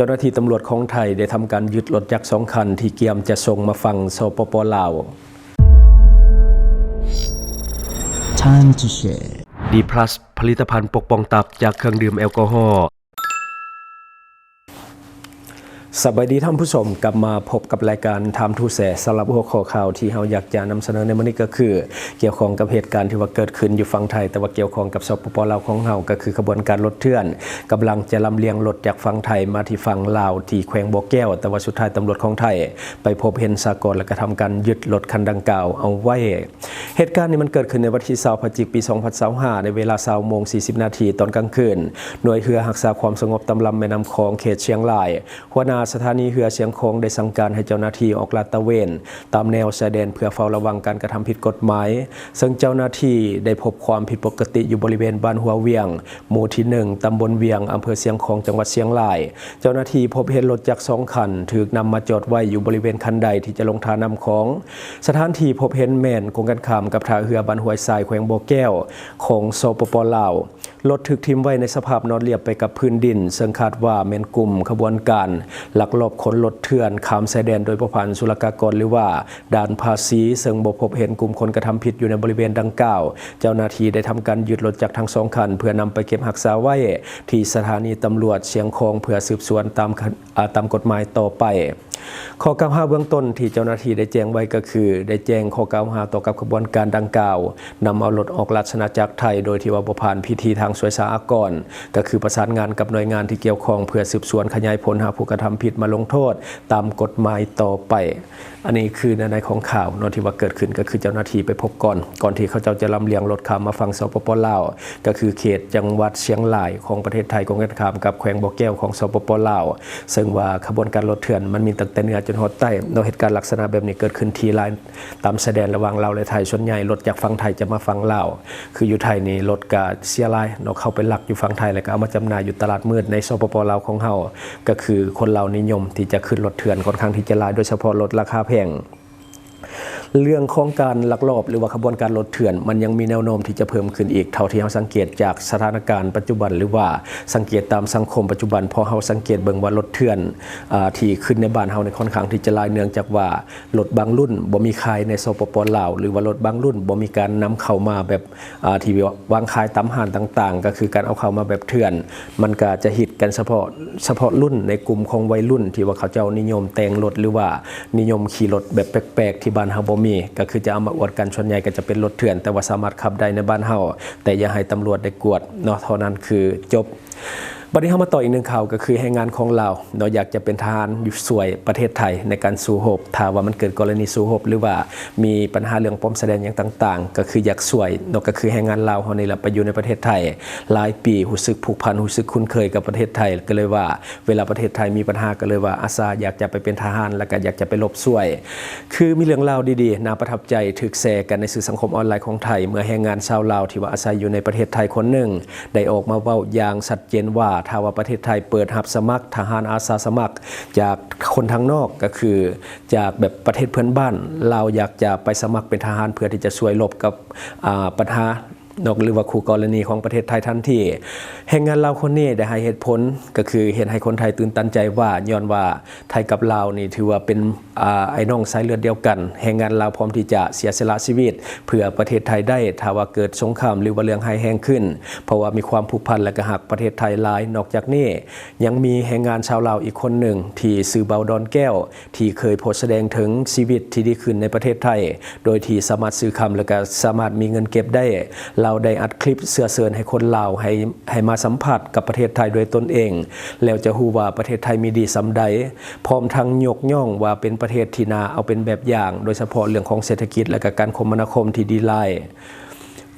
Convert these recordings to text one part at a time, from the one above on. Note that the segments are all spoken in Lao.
ຈົ້າໜ້າທີ່ຕຳຫຼວດຂອງໄທໄດ້ທຳການຍຶດລົດຈັກສອງຄັນທີ່ກຽມຈະສົ່ງມາຝັ່ງ ສປປ ລາວ. Time to share. ດີພລັສ ຜະລິດຕະພັນປົກປ້ອງຕັບຈາກເຄື່ອງດື່ມແອລກໍຮໍ. ສະບາຍດີທ່ານຜູ້ຊົມ, ກັບມາພົບກັບລາຍການ Time to Share ສຳລັບຫົວຂໍ້ຂ່າວທີ່ເຮົາຢາກຈະນຳສະເໜີໃນມື້ນີ້ກໍຄື ກ່ຽວຂ້ອງກັບເຫດການທີ່ວ່າເກີດຂຶ້ນຢູ່ຝັ່ງໄທ, ແຕ່ວ່າກ່ຽວຂ້ອງກັບ ສປປ ລາວຂອງເຮົາ ກໍຄືຂະບວນການລົດເຖື່ອນກຳລັງຈະລຳລຽງລົດຈາກຝັ່ງໄທມາທີ່ຝັ່ງລາວທີ່ແຂວງບໍ່ແກ້ວ, ແຕ່ວ່າສຸດທ້າຍຕຳຫຼວດຂອງໄທໄປພົບເຫັນຊາກອນ ແລະ ກະທຳການຍຶດລົດຄັນດັ່ງກ່າວເອົາໄວ້. ເຫດການນີ້ມັນເກີດຂຶ້ນໃນວັນທີຊາວ ພະຈິກ ປີສອງພັນຊາວຫ້າ ໃນເວລາຊາວໂມງສີ່ສິບນາທີຕອນກາງຄືນ, ໜ່ວຍເຮືອຮັກສາຄວາມສະຫງົບຕາມລຳແມ່ນ້ຳຂອງເຂດຊຽງລາຍ ຫົວໜ້າສະຖານີເຮືອຊຽງຂອງໄດ້ສັ່ງການໃຫ້ເຈົ້າໜ້າທີ່ອອກລາດຕະເວນຕາມແນວຊາຍແດນເພື່ອເຝົ້າລະວັງການກະທຳຜິດກົດໝາຍ, ເຊິ່ງເຈົ້າໜ້າທີ່ໄດ້ພົບຄວາມຜິດປົກກະຕິຢູ່ບໍລິເວນບ້ານຫົວວຽງ ໝູ່ທີໜຶ່ງ ຕຳບົນວຽງ ອຳເພີຊຽງຂອງ ຈັງຫວັດຊຽງລາຍ. ເຈົ້າໜ້າທີ່ພົບເຫັນລົດຈັກສອງຄັນຖືກນຳມາຈອດໄວ້ຢູ່ບໍລິເວນຄັນໄດທີ່ຈະລົງທ່ານ້ຳຂອງ. ສະຖານທີ່ພົບເຫັນແມ່ນກົງກັນຂ້າມກັບທ່າເຮືອບ້ານຫ້ວຍຊາຍ ແຂວງບໍ່ແກ້ວ ຂອງ ສປປ ລາວ. ລົດຖືກຖິ້ມໄວ້ໃນສະພາບນອນລຽບໄປກັບພື້ນດິນ, ເຊິ່ງຄາດວ່າແມ່ນກຸ່ມຂະບວນການລັກລອບຂົນລົດເຖື່ອນຂ້າມຊາຍແດນໂດຍບໍ່ຜ່ານສຸລະກາກອນ ຫຼືວ່າດ່ານພາສີ, ເຊິ່ງບໍ່ພົບເຫັນກຸ່ມຄົນກະທຳຜິດຢູ່ໃນບໍລິເວນດັ່ງກ່າວ. ເຈົ້າໜ້າທີ່ໄດ້ທຳການຍຶດລົດຈັກທັງສອງຄັນ ເພື່ອນຳໄປເກັບຮັກສາໄວ້ທີ່ສະຖານີຕຳຫຼວດຊຽງຂອງ ເພື່ອສືບສວນຕາມ ອາ ຕາມກົດໝາຍຕໍ່ໄປ. ຂໍ້ກ່າວຫາເບື້ອງຕົ້ນທີ່ເຈົ້າໜ້າທີ່ໄດ້ແຈ້ງໄວ້ກໍຄື ໄດ້ແຈ້ງຂໍ້ກ່າວຫາຕໍ່ກັບຂະບວນການດັ່ງກ່າວ ນຳເອົາລົດອອກລາຊະອານາຈັກໄທ ໂດຍທີ່ວ່າບໍ່ຜ່ານພິທີທາງສ່ວຍສາອາກອນ, ກໍຄືປະສານງານກັບໜ່ວຍງານທີ່ກ່ຽວຂ້ອງ ເພື່ອສືບສວນຂະຫຍາຍຜົນຫາຜູ້ກະທຳຜິດມາລົງໂທດຕາມກົດໝາຍຕໍ່ໄປ. ອັນນີ້ຄືໃນ ໃນຂອງຂ່າວເນາະ ທີ່ວ່າເກີດຂຶ້ນ ກໍຄືເຈົ້າໜ້າທີ່ໄປພົບກ່ອນ, ກ່ອນທີ່ເຂົາເຈົ້າຈະລຳລຽງລົດຂ້າມມາຝັ່ງ ສປປ ລາວ ກໍຄືເຂດຈັງຫວັດຊຽງລາຍຂອງປະເທດໄທ ກົງກັນຂ້າມກັບແຂວງບໍ່ແກ້ວຂອງ ສປປ ລາວ. ເຊິ່ງວ່າຂະບວນການລົດເຖື່ອນມັນມີຕັ້ງແຕ່ເໜືອຈົນຮອດໃຕ້ເນາະ. ເຫດການລັກສະນະແບບນີ້ເກີດຂຶ້ນທີ່ຫຼາຍຕາມຊາຍແດນລະຫວ່າງລາວ ແລະ ໄທ. ສ່ວນໃຫຍ່ລົດຈາກຝັ່ງໄທຈະມາຝັ່ງລາວ, ຄືຢູ່ໄທນີ້ລົດກະເສຍຫຼາຍເນາະ, ເຂົ້າໄປລັກຢູ່ຝັ່ງໄທ ແລ້ວກະເອົາມາຈຳໜ່າຍຢູ່ຕະຫຼາດມືດໃນ ສປປ ລາວຂອງເຮົາ. ກໍຄືຄົນລາວນິຍົມທີ່ຈະຂຶ້ນລົດເຖື່ອນຂ້ອນຂ້າງທີ່ຈະຫຼາຍ, ໂດຍສະເພາະລົດລາຄາແພງ. ເລື່ອງຂອງການລັກລອບ ຫຼືວ່າຂະບວນການລົດເຖື່ອນ ມັນຍັງມີແນວໂນ້ມທີ່ຈະເພີ່ມຂຶ້ນອີກ ເທົ່າທີ່ເຮົາສັງເກດຈາກສະຖານະການປັດຈຸບັນ ຫຼືວ່າສັງເກດຕາມສັງຄົມປັດຈຸບັນ, ເພາະເຮົາສັງເກດເບິ່ງວ່າລົດເຖື່ອນ ອາ ທີ່ຂຶ້ນໃນບ້ານເຮົານີ້ຄ່ອນຂ້າງທີ່ຈະຫຼາຍ, ເນື່ອງຈາກວ່າລົດບາງລຸ້ນບໍ່ມີຂາຍໃນ ສປປ ລາວ ຫຼືວ່າລົດບາງລຸ້ນບໍ່ມີການນຳເຂົ້າມາແບບ ອາ ທີ່ວ່າວາງຂາຍຕາມຮ້ານຕ່າງໆ, ກໍຄືການເອົາເຂົ້າມາແບບເຖື່ອນ. ມັນກະຈະຮິດກັນສະເພາະ ສະເພາະລຸ້ນໃນກຸ່ມຂອງໄວລຸ້ນ ທີ່ວ່າເຂົາເຈົ້ານິຍົມແຕ່ງລົດ ຫຼືວ່ານິຍົມຂີ່ລົດແບບແປກໆ ທີ່ບ້ານເຮົາບໍ່ມີ, ກໍຄືຈະເອົາມາອວດກັນ. ສ່ວນໃຫຍ່ກໍຈະເປັນລົດເຖື່ອນ ແຕ່ວ່າສາມາດຂັບໄດ້ໃນບ້ານເຮົາ, ແຕ່ຢ່າໃຫ້ຕຳຫຼວດໄດ້ກວດເນາະ, ເທົ່ານັ້ນຄືຈົບ. ບັດນີ້ເຮົາມາຕໍ່ອີກໜຶ່ງຂ່າວ, ກໍຄືແຮງງານຂອງລາວເນາະ ຢາກຈະເປັນທະຫານຢູ່ຊ່ວຍປະເທດໄທໃນການສູ້ຮົບ. ຖ້າວ່າມັນເກີດກໍລະນີສູ້ຮົບ ຫຼືວ່າມີບັນຫາເລື່ອງປອມຊາຍແດນຫຍັງຕ່າງໆ, ກໍຄືຢາກຊ່ວຍເນາະ, ກໍຄືແຮງງານລາວເຮົານີ້ແຫຼະ ໄປຢູ່ໃນປະເທດໄທຫຼາຍປີ, ຮູ້ສຶກຜູກພັນ, ຮູ້ສຶກຄຸ້ນເຄີຍກັບປະເທດໄທ, ກໍເລີຍວ່າ ເວລາປະເທດໄທມີບັນຫາ ກໍເລີຍວ່າອາສາຢາກຈະໄປເປັນທະຫານ ແລ້ວກໍຢາກຈະໄປລົບຊ່ວຍ. ຄືມີເລື່ອງລາວດີໆ ໜ້າປະທັບໃຈ ຖືກແຊກັນໃນສື່ສັງຄົມອອນລາຍຂອງໄທ ເມື່ອແຮງງານຊາວລາວທີ່ວ່າອາໄສຢູ່ໃນປະເທດໄທຄົນໜຶ່ງ ໄດ້ອອກມາເວົ້າຢ່າງຊັດເຈນວ່າ ຖ້າວ່າປະເທດໄທເປີດຮັບສະໝັກທະຫານອາສາສະໝັກຈາກຄົນທາງນອກ ກໍຄືຈາກແບບປະເທດເພື່ອນບ້ານ, ລາວຢາກຈະໄປສະໝັກເປັນທະຫານເພື່ອທີ່ຈະຊ່ວຍລົບກັບ ອາ ບັນຫາ ເນາະ ຫຼືວ່າຄູ່ກໍລະນີຂອງປະເທດໄທທັນທີ. ແຮງງານລາວຄົນນີ້ໄດ້ໃຫ້ເຫດຜົນ ກໍຄືເຮັດໃຫ້ຄົນໄທຕື່ນຕັນໃຈວ່າ ຍ້ອນວ່າໄທກັບລາວນີ້ຖືວ່າເປັນ ອາ ອ້າຍນ້ອງສາຍເລືອດດຽວກັນ. ແຮງງານລາວພ້ອມທີ່ຈະເສຍສະຫຼະຊີວິດເພື່ອປະເທດໄທໄດ້ ຖ້າວ່າເກີດສົງຄາມ ຫຼືວ່າເລື່ອງຮ້າຍແຮງຂຶ້ນ, ເພາະວ່າມີຄວາມຜູກພັນ ແລະ ກໍຮັກປະເທດໄທຫຼາຍ. ນອກຈາກນີ້ ຍັງມີແຮງງານຊາວລາວອີກຄົນໜຶ່ງທີ່ຊື່ ເບົາ ດອນແກ້ວ ທີ່ເຄີຍໂພສະແດງເຖິງຊີວິດທີ່ດີຂຶ້ນໃນປະເທດໄທ ໂດຍທີ່ສາມາດຊື້ຄຳ ແລະ ກະສາມາດມີເງິນເກັບໄດ້. ລາວໄດ້ອັດຄລິບເຊື້ອເຊີນໃຫ້ຄົນລາວໃຫ້ ໃຫ້ມາສຳຜັດກັບປະເທດໄທດ້ວຍຕົນເອງ ແລ້ວຈະຮູ້ວ່າປະເທດໄທມີດີສ່ຳໃດ, ພ້ອມທັງຍົກຍ້ອງວ່າເປັນປະເທດທີ່ໜ້າເອົາເປັນແບບຢ່າງ, ໂດຍສະເພາະເລື່ອງຂອງເສດຖະກິດ ແລະ ກະການຄົມມະນາຄົມທີ່ດີຫຼາຍ.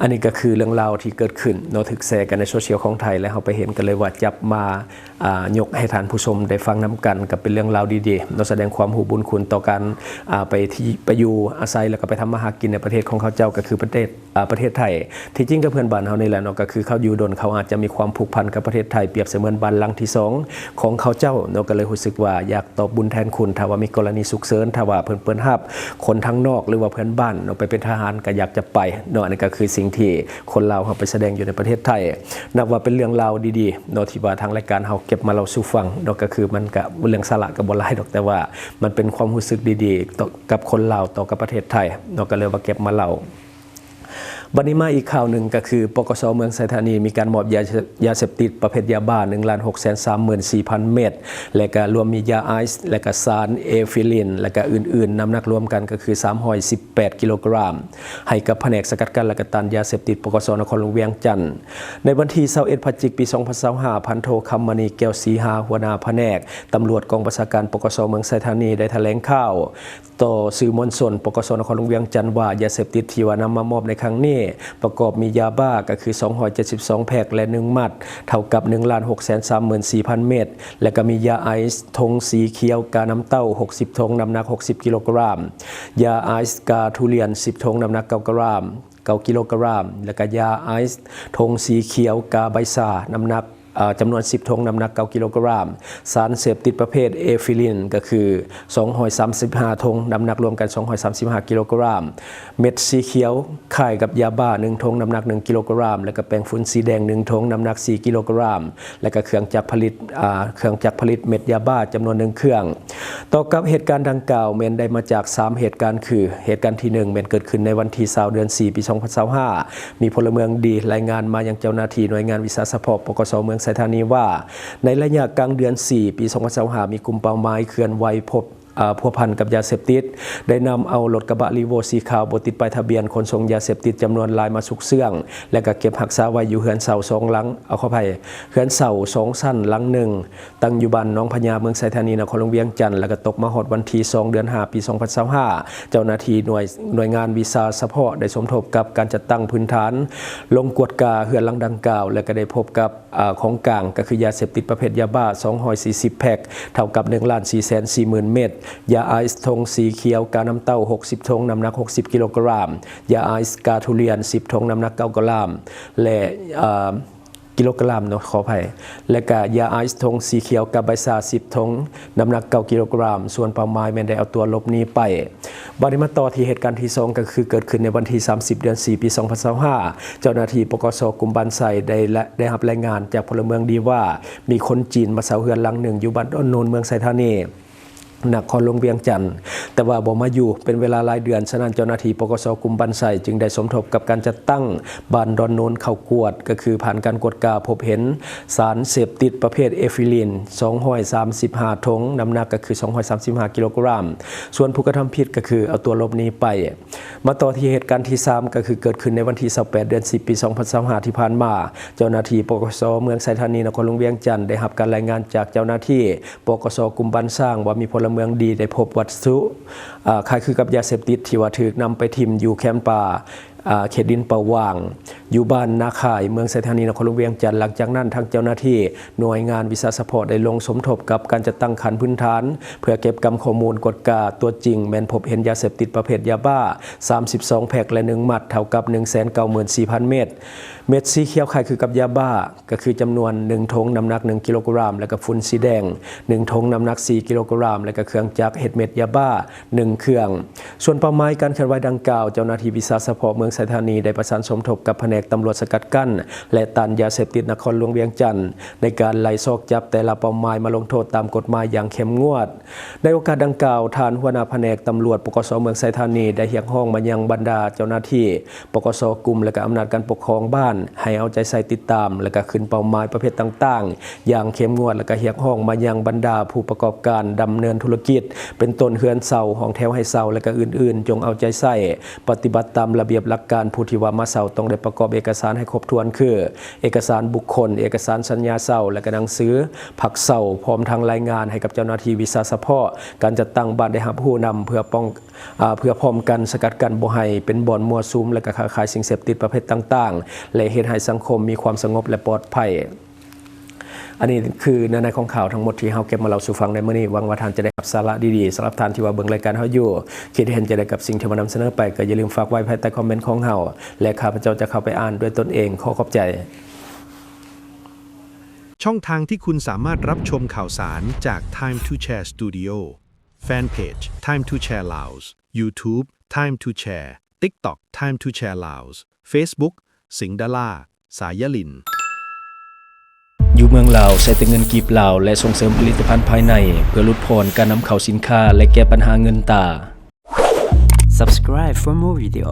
ອັນນີ້ກໍຄືເລື່ອງລາວທີ່ເກີດຂຶ້ນເນາະ, ຖືກແຊກັນໃນໂຊຊຽວຂອງໄທ ແລະ ເຮົາໄປເຫັນກໍເລີຍວ່າຈັບມາ ອາ ຍົກໃຫ້ທ່ານຜູ້ຊົມໄດ້ຟັງນຳກັນ, ກໍເປັນເລື່ອງລາວດີໆເນາະ, ສະແດງຄວາມຮູ້ບຸນຄຸນຕໍ່ການ ອາ ໄປທີ່ ໄປຢູ່ອາໄສ ແລ້ວກໍໄປທຳມາຫາກິນໃນປະເທດຂອງເຂົາເຈົ້າ ກໍຄືປະເທດ ອາ ປະເທດໄທ. ທີ່ຈິງກໍເພື່ອນບ້ານເຮົານີ້ແຫຼະເນາະ, ກໍຄືເຂົາຢູ່ດົນ ເຂົາອາດຈະມີຄວາມຜູກພັນກັບປະເທດໄທ ປຽບສະເໝືອນບ້ານຫຼັງທີສອງຂອງເຂົາເຈົ້າເນາະ, ກໍເລີຍຮູ້ສຶກວ່າຢາກຕອບບຸນແທນຄຸນ. ຖ້າວ່າມີກໍລະນີສຸກເສີນ, ຖ້າວ່າເພິ່ນເປີດຮັບ ຄົນທາງນອກ ຫຼືວ່າເພື່ອນບ້ານເນາະ ໄປເປັນທະຫານ ກໍຢາກຈະໄປເນາະ. ອັນນີ້ກໍຄືສິ່ງ ທີ່ຄົນລາວເຮົາໄປສະແດງຢູ່ໃນປະເທດໄທ. ນັບວ່າເປັນເລື່ອງລາວດີໆເນາະ ທີ່ວ່າທາງລາຍການເຮົາເກັບມາເລົ່າສູ່ຟັງເນາະ, ກໍຄືມັນກະເລື່ອງສາລະກໍບໍ່ຫຼາຍດອກ, ແຕ່ວ່າມັນເປັນຄວາມຮູ້ສຶກດີໆຕໍ່ກັບຄົນລາວ ຕໍ່ກັບປະເທດໄທເນາະ, ກໍເລີຍວ່າເກັບມາເລົ່າ. ບັດນີ້ມາອີກຂ່າວໜຶ່ງ ກໍຄື ປກສ ເມືອງໄຊທານີ ມີການມອບຢາ ຢາເສບຕິດປະເພດຢາບ້າ ໜຶ່ງລ້ານຫົກແສນສາມໝື່ນສີ່ພັນເມັດ ແລະກະລວມມີຢາໄອສ໌ ແລະກະສານເອຟີລິນ ແລະກະອື່ນໆ ນ້ຳໜັກລວມກັນກໍຄືສາມຮ້ອຍສິບແປດກິໂລກຣາມ ໃຫ້ກັບພະແນກສະກັດກັ້ນ ແລະກະຕ້ານຢາເສບຕິດ ປກສ ນະຄອນຫຼວງວຽງຈັນ. ໃນວັນທີຊາວເອັດ ພະຈິກ ປີສອງພັນຊາວຫ້າ ພັນໂທ ຄຳມະນີ ແກ້ວສີຫາ ຫົວໜ້າພະແນກຕຳຫຼວດກອງບັນຊາການ ປກສ ເມືອງໄຊທານີ ໄດ້ຖະແຫຼງຂ່າວ ຕໍ່ສື່ມວນຊົນ ປກສ ນະຄອນຫຼວງວຽງຈັນ ວ່າ ຢາເສບຕິດທີ່ວ່ານຳມາມອບໃນຄັ້ງນີ້ ປະກອບມີຢາບ້າ ກໍຄືສອງຮ້ອຍເຈັດສິບສອງແພັກ ແລະ ໜຶ່ງມັດ ເທົ່າກັບໜຶ່ງລ້ານຫົກແສນສາມໝື່ນສີ່ພັນເມັດ ແລະ ກໍມີຢາໄອສ໌ ຖົງສີຂຽວການ້ຳເຕົ້າຫົກສິບຖົງ ນ້ຳໜັກຫົກສິບກິໂລກຣາມ, ຢາໄອສ໌ກາທຸລຽນສິບຖົງ ນ້ຳໜັກເກົ້າກຣາມ ເກົ້າກິໂລກຣາມ ແລະ ກະຢາໄອສ໌ຖົງສີຂຽວກາໃບຊາ ນ້ຳໜັກ ເອີ ຈຳນວນສິບຖົງ ນ້ຳໜັກເກົ້າກິໂລກຣາມ, ສານເສບຕິດປະເພດເອຟີລິນ ກໍຄືສອງຮ້ອຍສາມສິບຫ້າຖົງ ນ້ຳໜັກລວມກັນສອງຮ້ອຍສາມສິບຫ້າກິໂລກຣາມ, ເມັດສີຂຽວຄ້າຍກັບຢາບ້າໜຶ່ງຖົງ ນ້ຳໜັກໜຶ່ງກິໂລກຣາມ ແລະ ກະແປ້ງຝຸ່ນສີແດງໜຶ່ງຖົງ ນ້ຳໜັກສີ່ກິໂລກຣາມ ແລະ ກະເຄື່ອງຈັກຜະລິດ ອາ ເຄື່ອງຈັກຜະລິດເມັດຢາບ້າຈຳນວນໜຶ່ງເຄື່ອງ. ຕໍ່ກັບເຫດການດັ່ງກ່າວ ແມ່ນໄດ້ມາຈາກສາມເຫດການ ຄື ເຫດການທີໜຶ່ງ ແມ່ນເກີດຂຶ້ນໃນວັນທີຊາວ ເດືອນສີ່ ປີສອງພັນຊາວຫ້າ ມີພົນລະເມືອງດີລາຍງານມາຍັງເຈົ້າໜ້າທີ່ໜ່ວຍງານວິຊາສະເພາະ ປກສ ເມືອງໄຊທານີວ່າ ໃນໄລຍະກາງເດືອນສີ່ ປີສອງພັນຊາວຫ້າ ມີກຸ່ມເປົ້າໝາຍເຄື່ອນໄຫວພົວ ເອີ ພົວພັນກັບຢາເສບຕິດ ໄດ້ນຳເອົາລົດກະບະ Revo ສີຂາວບໍ່ຕິດປ້າຍທະບຽນ ຂົນສົ່ງຢາເສບຕິດຈຳນວນຫຼາຍມາຊຸກເຊື່ອງ ແລະ ກະເກັບຮັກສາໄວ້ຢູ່ເຮືອນເຊົ່າສອງຫຼັງ ເອົາ ຂໍອະໄພ ເຮືອນເຊົ່າສອງຊັ້ນຫຼັງໜຶ່ງ ຕັ້ງຢູ່ບ້ານໜອງພະຍາ ເມືອງໄຊທານີ ນະຄອນຫຼວງວຽງຈັນ ແລ້ວກໍຕົກມາຮອດວັນທີສອງ ເດືອນຫ້າ ປີສອງພັນຊາວຫ້າ ເຈົ້າໜ້າທີ່ໜ່ວຍ ໜ່ວຍງານວິຊາສະເພາະໄດ້ສົມທົບກັບການຈັດຕັ້ງພື້ນຖານ ລົງກວດກາເຮືອນຫຼັງດັ່ງກ່າວ ແລ້ວກໍໄດ້ພົບກັບ ອາ ຂອງກາງ ກໍຄືຢາເສບຕິດປະເພດຢາບ້າ ສອງຮ້ອຍສີ່ສິບແພັກ ເທົ່າກັບໜຶ່ງລ້ານສີ່ແສນສີ່ໝື່ນເມັດ, ຢາໄອສ໌ຖົງສີຂຽວການ້ຳເຕົ້າຫົກສິບຖົງ ນ້ຳໜັກຫົກສິບກິໂລກຣາມ, ຢາໄອສ໌ກາທຸລຽນສິບຖົງ ນ້ຳໜັກເກົ້າກຣາມ ແລະ ອາ ກິໂລກຣາມເນາະ ຂໍອະໄພ ແລະກະຢາໄອສ໌ຖົງສີຂຽວກາໃບຊາສິບຖົງ ນ້ຳໜັກເກົ້າກິໂລກຣາມ. ສ່ວນເປົ້າໝາຍແມ່ນໄດ້ເອົາຕົວຫຼົບໜີໄປ. ບັດນີ້ມາຕໍ່ທີ່ເຫດການທີສອງ ກໍຄືເກີດຂຶ້ນໃນວັນທີສາມສິບ ເດືອນສີ່ ປີສອງພັນຊາວຫ້າ ເຈົ້າໜ້າທີ່ ປກສ ກຸ່ມບ້ານໄຊ ໄດ້ ໄດ້ຮັບລາຍງານຈາກພົນລະເມືອງດີວ່າ ມີຄົນຈີນມາເຊົ່າເຮືອນຫຼັງໜຶ່ງຢູ່ບ້ານດອນໂນນ ເມືອງໄຊທານີ ນະຄອນຫຼວງວຽງຈັນ ແຕ່ວ່າບໍ່ມາຢູ່ເປັນເວລາຫຼາຍເດືອນ. ສະນັ້ນ ເຈົ້າໜ້າທີ່ ປກສ ກຸ່ມບ້ານໄຊ ຈຶ່ງໄດ້ສົມທົບກັບການຈັດຕັ້ງບ້ານດອນໂນນເຂົ້າກວດ ກໍຄືຜ່ານການກວດກາພົບເຫັນສານເສບຕິດປະເພດເອຟີລິນ ສອງຮ້ອຍສາມສິບຫ້າຖົງ ນ້ຳໜັກກໍຄືສອງຮ້ອຍສາມສິບຫ້າກິໂລກຣາມ. ສ່ວນຜູ້ກະທຳຜິດກໍຄືເອົາຕົວຫຼົບໜີໄປ. ມາຕໍ່ທີ່ເຫດການທີສາມ ກໍຄືເກີດຂຶ້ນໃນວັນທີຊາວແປດ ເດືອນສິບ ປີສອງພັນຊາວຫ້າ ທີ່ຜ່ານມາ, ເຈົ້າໜ້າທີ່ ປກສ ເມືອງໄຊທານີ ນະຄອນຫຼວງວຽງຈັນ ໄດ້ຮັບການລາຍງານຈາກເຈົ້າໜ້າທີ່ ປກສ ກຸ່ມບ້ານຊ້າງ ວ່າມີພົນລະເມືອງດີໄດ້ພົບວັດຖຸ ອາ ຄ້າຍຄືກັບຢາເສບຕິດທີ່ວ່າຖືກນຳໄປຖິ້ມຢູ່ແຄມປ່າ ອາ ເຂດດິນເປົ່າຫວ່າງ ຢູ່ບ້ານນາຄາຍ ເມືອງໄຊທານີ ນະຄອນຫຼວງວຽງຈັນ. ຫຼັງຈາກນັ້ນ ທາງເຈົ້າໜ້າທີ່ໜ່ວຍງານວິຊາສະເພາະໄດ້ລົງສົມທົບກັບການຈັດຕັ້ງຂັ້ນພື້ນຖານ ເພື່ອເກັບກຳຂໍ້ມູນກວດກາຕົວຈິງ ແມ່ນພົບເຫັນຢາເສບຕິດປະເພດຢາບ້າສາມສິບສອງແພັກ ແລະ ໜຶ່ງມັດ ເທົ່າກັບໜຶ່ງແສນເກົ້າໝື່ນສີ່ພັນເມັດ, ເມັດສີຂຽວຄ້າຍຄືກັບຢາບ້າ ກໍຄືຈຳນວນໜຶ່ງຖົງ ນ້ຳໜັກໜຶ່ງກິໂລກຣາມ ແລະ ກະຝຸ່ນສີແດງໜຶ່ງຖົງ ນ້ຳໜັກສີ່ກິໂລກຣາມ ແລະ ກະເຄື່ອງຈັກເຮັດເມັດຢາບ້າໜຶ່ງເຄື່ອງ. ສ່ວນເປົ້າໝາຍການເຄື່ອນໄຫວດັ່ງກ່າວ, ເຈົ້າໜ້າທີ່ວິຊາສະເພາະເມືອງໄຊທານີໄດ້ປະສານສົມທົບກັບພະແນກຕຳຫຼວດສະກັດກັ້ນ ແລະ ຕ້ານຢາເສບຕິດນະຄອນຫຼວງວຽງຈັນ ໃນການໄລ່ຊອກຈັບແຕ່ລະເປົ້າໝາຍມາລົງໂທດຕາມກົດໝາຍຢ່າງເຂັ້ມງວດ. ໃນໂອກາດດັ່ງກ່າວ, ທ່ານຫົວໜ້າພະແນກຕຳຫຼວດ ປກສ ເມືອງໄຊທານີ ໄດ້ຮຽກຮ້ອງມາຍັງບັນດາເຈົ້າໜ້າທີ່ ປກສ ກຸ່ມ ແລະ ກະອຳນາດການປົກຄອງບ້ານ ໃຫ້ເອົາໃຈໃສ່ຕິດຕາມ ແລະ ກະຂຶ້ນເປົ້າໝາຍປະເພດຕ່າງໆຢ່າງເຂັ້ມງວດ ແລະ ກະຮຽກຮ້ອງມາຍັງບັນດາຜູ້ປະກອບການດຳເນີນທຸລະກິດ ເປັນຕົ້ນເຮືອນເຊົ່າ, ຫ້ອງແຖວໃຫ້ເຊົ່າ ແລະ ກະອື່ນໆ ຈົ່ງເອົາໃຈໃສ່ປະຕິບັດຕາມລະບຽບຫຼັກການ. ຜູ້ທີ່ວ່າມາເຊົ່າຕ້ອງໄດ້ປະກອບເອກະສານໃຫ້ຄົບຖ້ວນ ຄື ເອກະສານບຸກຄົນ, ເອກະສານສັນຍາເຊົ່າ ແລະ ກະໜັງສືພັກເຊົ່າ, ພ້ອມທັງລາຍງານໃຫ້ກັບເຈົ້າໜ້າທີ່ວິຊາສະເພາະການຈັດຕັ້ງບ້ານໄດ້ຮັບຮູ້ນຳ ເພື່ອປ້ອງ ອາ ເພື່ອພ້ອມກັນສະກັດກັ້ນບໍ່ໃຫ້ເປັນບ່ອນມົ້ວສຸມ ແລະ ກະຄ້າຂາຍສິ່ງເສບຕິດປະເພດຕ່າງໆ ແລະ ເຮັດໃຫ້ສັງຄົມມີຄວາມສະຫງົບ ແລະ ປອດໄພ. ອັນນີ້ຄືເນື້ອໃນຂອງຂ່າວທັງໝົດທີ່ເຮົາເກັບມາເລົ່າສູ່ຟັງໃນມື້ນີ້. ຫວັງວ່າທ່ານຈະໄດ້ຮັບສາລະດີໆ. ສຳລັບທ່ານທີ່ວ່າເບິ່ງລາຍການເຮົາຢູ່, ຄິດເຫັນຈັ່ງໃດກັບສິ່ງທີ່ມານຳສະເໜີໄປ, ກໍຢ່າລືມຝາກໄວ້ພາຍໃຕ້ຄອມເມັນຂອງເຮົາ ແລະ ຂ້າພະເຈົ້າຈະເຂົ້າໄປອ່ານດ້ວຍຕົນເອງ. ຂໍຂອບໃຈ. ຊ່ອງທາງທີ່คุณสามารถรับชมข่าวสารจาก Time to Share Studio Fanpage Time to Share Laos, YouTube Time to Share, TikTok Time to Share Laos, Facebook ເສັງດາລາ, ສາຍຍາລິນ. ຢູ່ເມືອງລາວໃຊ້ແຕ່ເງິນກີບລາວ ແລະ ສົ່ງເສີມຜະລິດຕະພັນພາຍໃນ ເພື່ອຫຼຸດຜ່ອນການນຳເຂົ້າສິນຄ້າ ແລະ ແກ້ບັນຫາເງິນຕາ. Subscribe for more video.